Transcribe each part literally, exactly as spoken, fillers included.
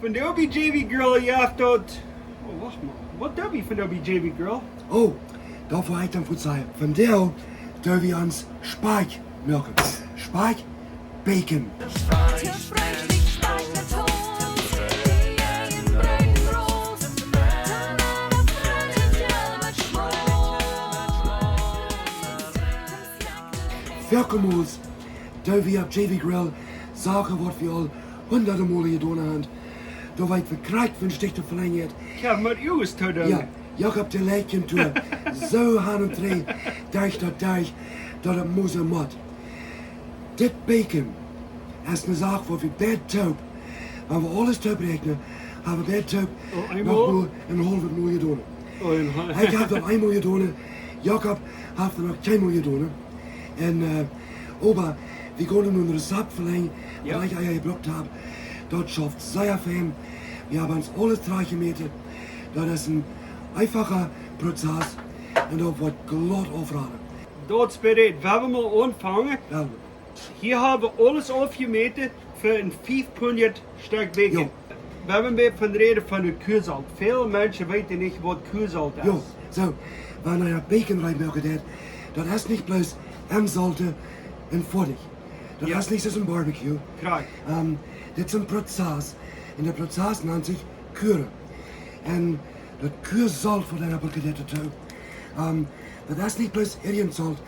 Vondoag bie J V Grill, jo, daut. Oh, wacht mol. Waut doo wie vondoag bie J V Grill? Oh, daut woa ekj dan fuaz sajen. Vondoag doo wie ons Spakj moaken. Spakj, Bacon. Foaken mol doo wie opp J V Grill Sachen, waut wie aul hundade Mol jedonen haben. Doa weet wie krakjt, woo een Stich to velenjen. Jo, met Uagen to doonen. Jo, jo, ekj hab de Läkjen doa. Soo han un dree, derch daut, derch daut, daut mott. Dit Bacon es eene Sach, waut wie beid toop, wan wie aules toop räakjnen, haben wie beid toop Oh, eemol? Noch mol een haulwet Mol jedonen. Oh, een haul- Ekj hab daut eemol jedonen. Jakob haft daut noch kjeenmol jedonen. Un, äh, oba wie gonen nu een Rezept velenjen, Jo. Waut ekj ea jebrukt hab. Daut schauft sea fein. Wie haben ons aules trajchtjemoakt. Daut es een eefacha Prozess. Un daut woat glaut aufroden. Daut es bereed. Wie woaren mol aunfangen. Jo. Hia haben wie aules aufjemoakt fa een fief Pund Stekj Bacon. Jo. Wie haben een bät von räden von daut Kuasolt. Väl Menschen weeten nich, waut Kuasolt es. Jo, soo, wan eena Bacon rein moaken deit, daut es nich bloos aunsolten un foadich. Daut Jo. Es nich soo aus een Barbecue. Krakjt. Ähm, dit es een Prozess. Un de Prozess nant sikj Kuaren. Un daut Kuasolt von de Bacon deit daut too. Ähm, daut es nich bloos irjent Solt.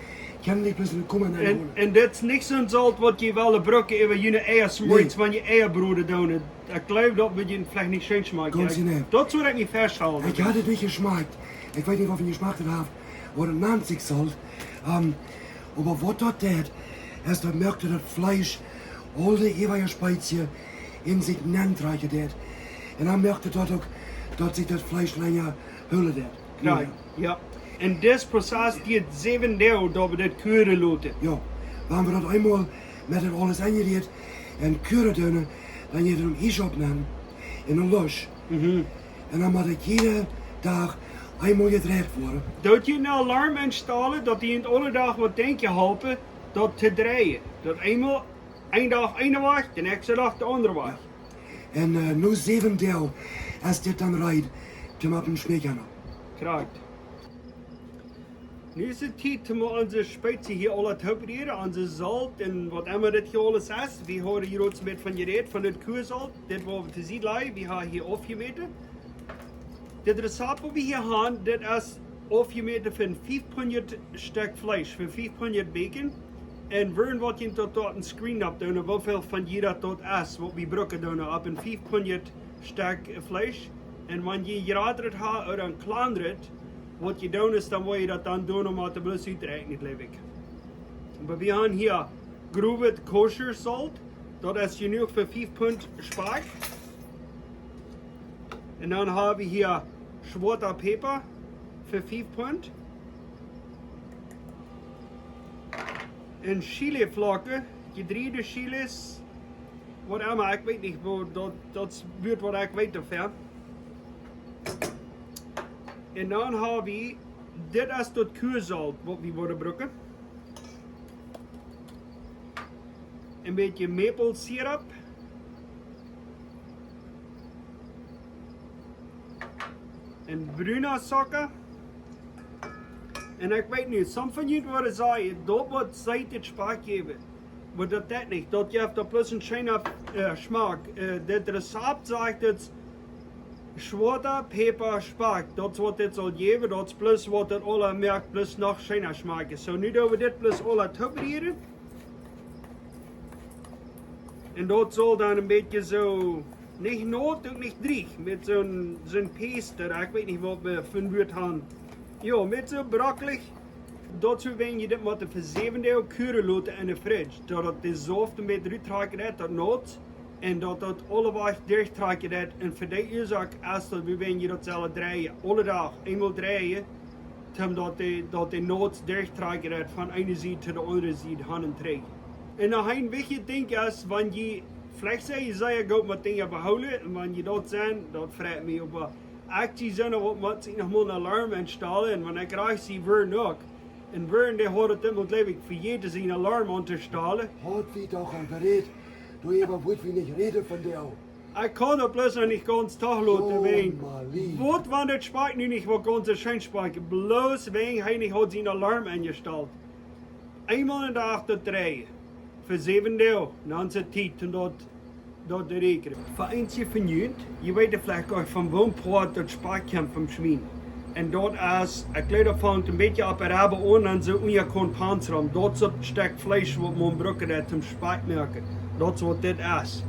Kjenn nich bloos een Komma Un, nengonen. Un dit es nich soon Solt, waut jie wellen brucken äwa june Eia, Nä. Wan jie Eia broden doonen. Ekj jleew, daut woat junt veleicht nich scheen schmakjen. Gaunz Ekj, jeneiw. Daut sull ekj nich fastholen. Ekj haud et nich jeschmakjt. Ekj weet nich, waut wie jeschmakjt haben, waut et nant sikj Solt. Ähm, oba waut daut deit, es daut moakt, daut daut Fleesch aul de äwaje Spezien en sikj nentrakjen deit. Un dan moakt daut uk, daut sikj daut Fleesch lenja hoolen deit. Krakjt, jo. Un dis Prozess diat säwen Doag, daut wie dit kuaren loten. Jo, wan wie daut eemol met daut aules enjerieet un kuaren doonen, dan jeit et om Iess oppnämen un een Losch. Mhm. Un dan mott et jieda Dach eemol jedreit woaren. Doot jie een Alarm enstalen, daut dee junt aule Dach woat denkjen halpen, daut to dreien. Daut eemol, een Dach eene Wajch, de näakjste Dach de aundre Wajch. Jo. Un, äh, no säwen Doag es dit dan reed, toom opp dän Schmäakjana. Krakjt. Nu es et Tiet, om onse Spezien hia aula to probieren, onse Solt un waut emma dit hia aules es. Wie haben hia uk met von jerät, von daut Kuasolt. Dit woa wie to Sied lajen, wie haben hia aufjemoaken. Dit Rezept, waut wie hia haben, dit es aufjemoaken fa een fief Pund Stekj Fleesch, fa fief Pund Bacon. Un wie woaren daut doa opp dän Screen oppdoonen, woo väl von jie daut es, waut wie brucken doonen, opp een fief Pund Stekj Fleesch. Un wan jie jratret haben ooda een kjlandret, waut jie doonen es, dan woa jie daut dan doonen, om daut bloos uttoräakjnen, jleew ekj. Oba wie haben hia growet Kosher Solt, daut es jenuach fa fief Pund Spakj. Un dan haben wie hia schwoata Päpa fa fief Pund. Un Chiliflocken, jedriede Chilis, waut emma, ekj weet nich, woo daut, daut es Wuat, waut ekj weet doavon. Un dan haben wie, dit es daut Kuasolt, waut wie woaren brucken. Een bät maple syrup. Un bruna Zucka. Un ekj weet nich, some von junt woaren sajen, daut woat seet daut Spakj jäwen. Oba daut deit nich. Daut jeft daut bloos een scheena, äh, Schmack. Äh, dit Rezept sajcht daut schwoata Päpa Spakj. Daut es waut dit saul jäwen. Daut es bloos waut daut aula moakt, bloos noch scheena schmakjen. Soo, nu doo wie dit bloos aula toop rieren. Un daut saul dan een bät soo, nich naut un nich drieech, met soon, soon Paste, ekj weet nich waut wie fa een Wuat haben. Jo, met soo brokkelig. Daut es, wan jie dit motten fa säwen Doag kuaren loten enne Fridge, daut daut de Sauft een bät ruttrakjen deit, daut Naut, un daut daut aulewäajen derchtrakjen deit, un fa dee Uasoak es daut, wan jie daut sellen dreien, aule Dach, eemol dreien, toom daut de, daut de Naut derchtrakjen deit von eene Sied to de aundre Sied han un trigj. Un noch een wichtjet Dinkj es, wan jie, veleicht sent jie sea goot met Dinja behoolen, un wan jie daut sent, daut freit mie, oba ekj sie soona, waut mott sikj noch mol een Alarm enstalen, un wan ekj rajcht sie, wie uk. Un wie, dee haud et emma, jleew ekj, vejäten sien Alarm aunstalen. Haud wie doch aul jerät, doaräwa wudd wie nich räden vondoag. Ekj kaun daut bloos noch nich gaunz toloten, oh, wäajen. Waut wan daut Spakj nu nich waut gaunz scheen Spakj, bloos wäajen hee nich haud sienen Alarm enjestalt. Eemol en Dach daut dreien. Fa säwen Doag, dan es et Tiet om daut, daut to räakjnen. Fa eenje von junt, jie weeten veleicht goanich von wua daut Spakj kjemt vom Schwien. Un daut es, ekj jleew daut fangt een bät opp de Ribben aun un soo unja de Pans rom. Daut es daut Stekj Fleesch waut maun brukt toom Spakj moaken. Daut es waut dit es.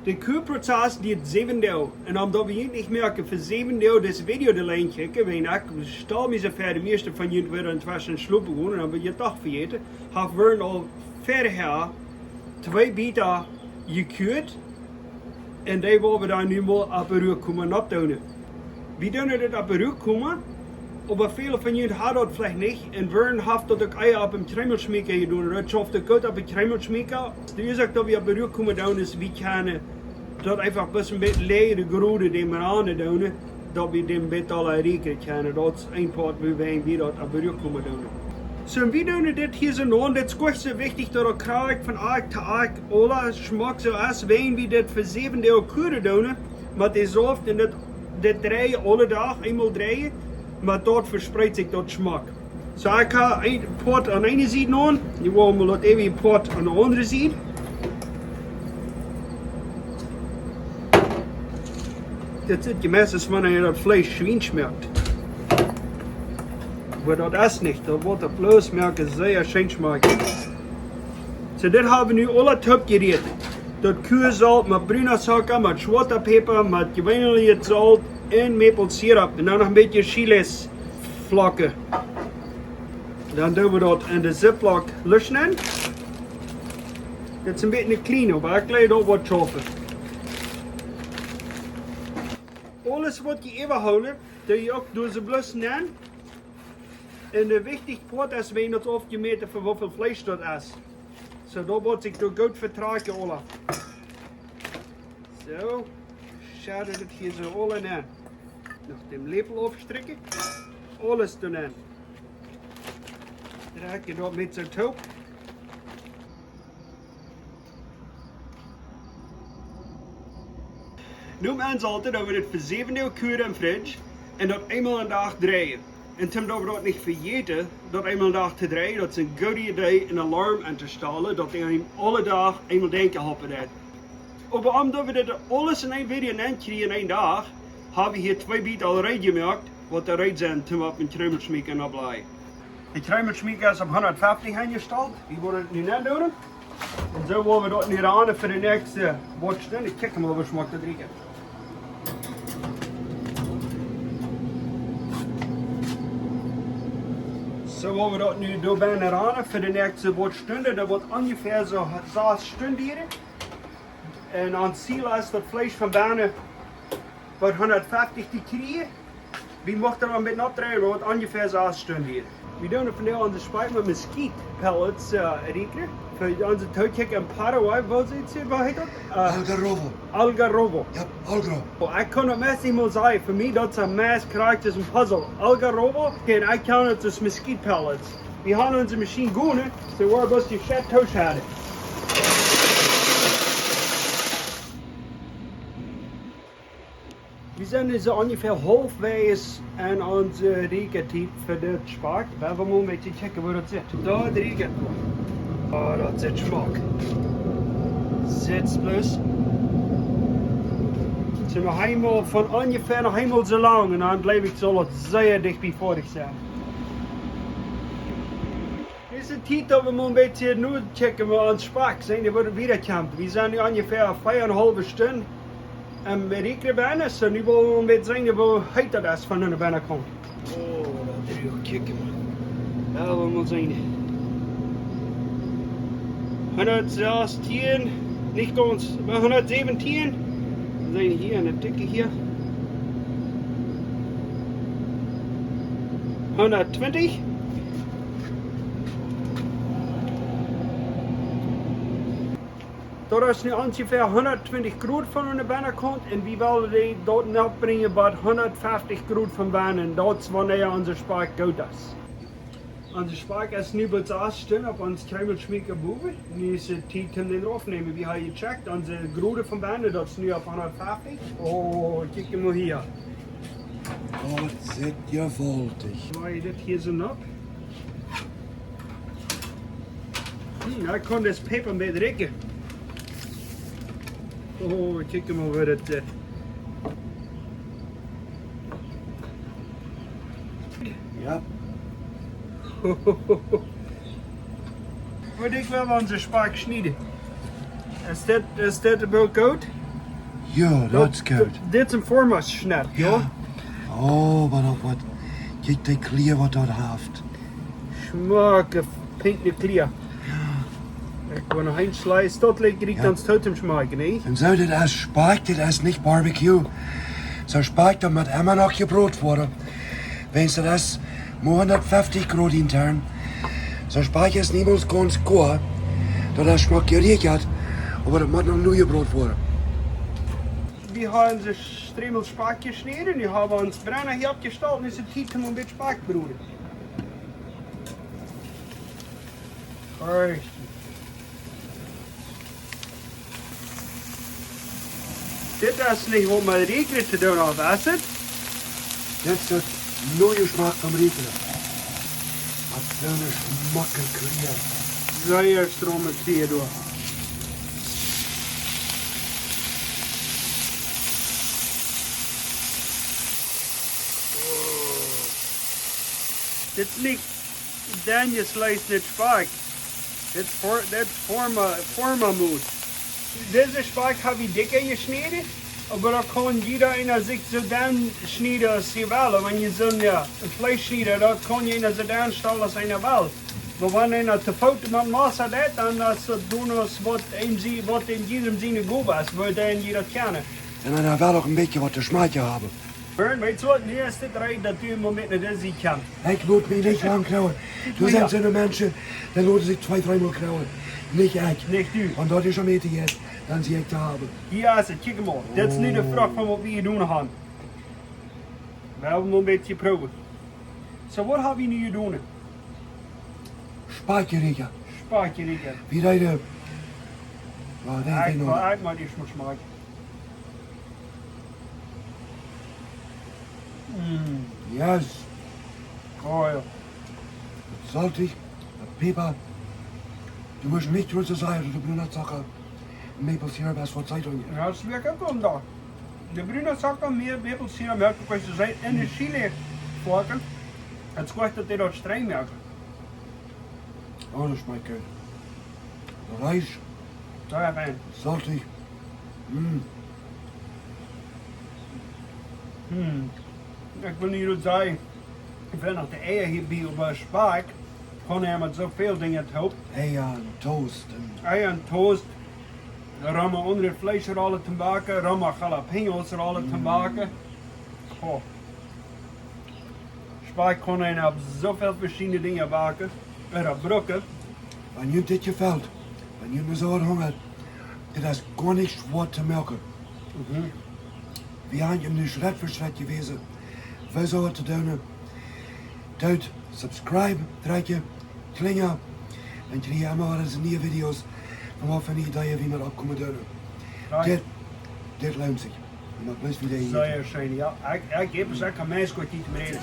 De Koakprozess diet säwen Doag. Un om daut wie nich moaken fa säwen Doag dit Video to lenjen, wäajen ekj stal mie soo ver, de mieeschte von junt wieren entweschen schlopen jegonen, un dan wia daut vejäten, hab wie aul verhäa twee Bieta jekoakt. Un dee woa wie dan nu mol opp de Ruak komen oppdoonen. Wie doonen dit opp de Ruak komen, oba väle von junt haben daut veleicht nich. Un Vern haft daut uk ea opp een Kjreemelschmäakja jedonen. Daut schauft uk goot opp een Kjreemelschmäakja. De Uasoak daut wie opp de Ruak komen doonen es, wie kjennen daut eefach bloos een bät läajre Groden dän Rand doonen, daut wie dän bät aula räakjnen kjennen. Daut es een Poat, wuarom wie daut opp de Ruak komen doonen. Soo, wie doonen dit hia soo aun. Dit es goanich soo wichtich, daut daut krakjt von Akj to Akj aula schmock soo es, wäajen wie dit fa säwen Doag koaken doonen. Met dee Sauft un dit, dit dreien, aule Dach, eemol dreien. Met daut vespreet sikj daut schmock. Soo, ekj hab een Poat aun eene Sied aun. Nu woa wie daut äwje Poat aun de aundre Sied. Dit sitt je meist aus wan daut Fleesch schwiensch schmakjt. Oba daut es nich. Daut woat daut bloos moaken, sea scheen schmakjen. Soo, dit hab wie nu aula toop jerieet. Daut Kuasault met bruna Zucka, met schwoata Päpa, met jeweenlichet Sault un Maple Syrup. Un dan noch een bät Chilisflocken. Dan doo wie daut en de Ziploc luschen. Dit es een bät een kjliene, oba ekj jleew daut woat schaufen. Aules waut jie äwahoolen, doo jie uk doa soo bloos nenn. Un de wichtichste Poat es, wan daut aufjemäten fa woo väl Fleesch daut es. Soo, daut woat sikj doa goot vetrakjen, aula. Soo, schedd daut hia soo aula nenn. Noch dän Läpel aufstrakjen. Aules doa nenn. Drekj daut met soo toop. Nu, mie saul daut, daut wie dit fa säwen Doag koaken em Fridge un daut eemol en Dach dreien. Un toom daut wie daut nich vejäten, daut eemol en Dach to dreien, daut es een goodet Idee, een Alarm auntostonen, daut dee aule Dach eemol denkjen halpen deit. Oba om daut wie dit aules en een Video nenkjrieen en een Dach, hab wie hia twee Bieta aul reed jemoakt, waut doa reed sent, toom opp een Kjreemelschmäakja opptolajen. De Kjreemelschmäakja es opp hundatfeftich enjestalt. Wie woaren daut nu nendoonen. Un soo woa wie daut nu aun fa de näakjste Woakjstund. Ekj kjikj mol, woo schmock daut rikjt. Soo woa wie daut nu doa bennen aun fa de näakjste Woakjstund. Daut woat onjefäa soo sas Stund dieren. Un ons Ziel es, daut Fleesch von bennen bie hundatfeftich to kjrieen. Wie motten noch een bät oppdreien, daut woat onjefäa sas Stund dieren. Wie doonen vondoag onse Spakj met Mesquite Pellets, äh, räakjnen. Fa onse Tookjikja en Paraguay, woo sajcht see, woo heet daut? Äh, Algarrobo. Algarrobo. Jo, Algarrobo. Oh, ekj kaun daut meist nich mol sajen. Fa mie daut es een meist krakjt aus een Puzzle. Algarrobo, okay, un ekj kaun daut aus Mesquite Pellets. Wie haben onse Maschien gonen, soo woa wie bloos dee Shit tooschedden. Wie sent nu soo onjefäa haulfwäajes aun onse Räakjtiet fa dit Spakj. Wie woaren mol een bät kjikjen, woo daut sitt. Daut rikjt. Oh, daut sitt schmock. Sitt bloos. Soo noch eemol von onjefäa noch eemol soo lang. Un dan jleew ekj, saul daut sea dicht bie foadich sennen. Dit es de Tiet, daut wie mol een bät nu kjikjen, woo ons Spakj, seenen, dee woat wieda kjemt. Wie sent nu onjefäa fief un een haulwe Stund em Räakjnen bennen, soo nu well wie mol een bät seenen, woo heet daut es von de Bennkaunt. Oh, daut es, kjikj mol. Jo, wie mol seenen. Hundatsastieen, nich gaunz, oba hundatsebentieen. Dan seenen hia aun de Dikj hia. Hundattwintich. Daut es nu onjefäa hundattwintich Grod von de Bennkaunt un wie wellen dee doa nopp brinjen bie hundatfeftich Grod von bennen. Daut es wanea onse Spakj goot es. Onse Spakj es nu bie sas Stunden opp ons Kjreemelschmieekja bowen. Nu es et Tiet om dän rauf to nämen. Wie haben jecheckt, onse Groden von bennen, daut es nu opp hundatfeftich. Oh, kjikj mol hia. Daut sitt jewaultich. Schnied dit hia soo opp. Hm, ekj kaun dise Päpa een bät rikjen. Oh, kjikj mol woo daut, äh, Jo. Waut ekj well aun de Spakj schnieden. Es dit, es dit een bät goot? Jo, daut es goot. Dit es een Formaschnitt, jo? Jo. Oh, oba noch waut. Kjikj de Klia waut daut haft. Schmocke, pinke Klia. Jo. Ekj well noch een Schleis, daut lijcht rikj Jo. Ons toom schmakjen, nä? Un soo, dit es Spakj, dit es nich Barbecue. Soo Spakj, daut mott emma noch jebrot woaren. Wiels daut es mau hundatfeftich Grod intern. Soo Spakj es niemols gaunz goa. Daut es schmock jerieekjat, oba daut mott noch nu jebrot woaren. Wie haben de Stremel Spakj jeschnäden, nu haben wie ons Brenna hia oppjestalt un es et Tiet om een bät Spakj to broden. Richtig. Dit es nich om met Riekjren to doonen, of es et? Dit es daut neeje Schmack vom Riekjren. Waut fa eene schmocke Klia. Sea schmocke Klia, du. Oh. Dit es nich Daniels Leis, dit Spakj. Dit es Vor-, dit es Forma, Formamoos. Dise Spakj hab ekj dikja jeschnäden, oba daut kaun jieda eena sikj soo denn schnieden aus hee well. Wan jie sent, jo, een Fleeschschnieda, daut kaun jieda soo denn stalen aus eena well. Oba wan eena to Foot met Massa deit, dan es daut doonen aus waut eenem sie-, waut eenem jiedem siene Gow es, woo dee daut kjennen. Un dan well uk een bät waut to schmakjen haben. Vern, weetst du waut? Nu es dit reed daut du een Moment no dise Sied kjemst. Ekj lot mie nich lang kjrieen. Du Jo. Sent soone Menschen, dee loten sikj twee, dreemol kjrieen. Nich ekj. Nich du. Wan daut es om mie to jeit, dan sie ekj to haben. Hia es et, kjikj mol. Dit es nu de Frucht von waut wie jedonen haben. Wie haben nu een bät jeprooft. Soo, waut hab wie nu jedonen? Spakj jerieekjat. Spakj jerieekjat. Wie deeden, jo, denkj ekj, ekj noch. Mau, ekj mau dee schmock schmakjen. Mm. Yes. Oh jo. Daut es soltich, daut es Päpa. Du musst nich trotz de Saier, daut de bruna Zucka, Maple Syrup es waut Zeitung. Jo, daut es werkjlich uk een Dach. De bruna Zucka, mea Maple Syrup, moakt uk waut to sennen en de Chili foaken. Et es goot daut dee daut strenj moaken. Oh, daut schmakjt goot. De Ries. Jo, jo, fein. Soltich. Mm. Hm. Ekj well nich daut sajen, ekj well noch de Eia hia bie, oba Spakj kaun eena met soo väl Dinja toop. Eia un Toast un Eia un Toast. Rom aundre Fleeschrollen to backen, rom jalapeños Rollen to backen. Oh. Spakj kaun eena opp soo väl veschiedne Dinja backen, ooda brucken. Wan junt dit jefelt, wan junt nu soo hungat, dit es goa nich schwoa to moaken. Mhm. Wie haben nu Schrett fa Schrett jewäsen, woo soo waut to doonen. Doot subscribe, drekjt Kjlinja, dan kjrie jie emma wada dise niee Videos von waut fa Ideeen wie met oppkomen doonen. Right. Dit, dit loont sikj. Un daut bloos fa dee Sea scheen, jo. Ekj, ekj jäw ons ekj aun mie goot nich mea.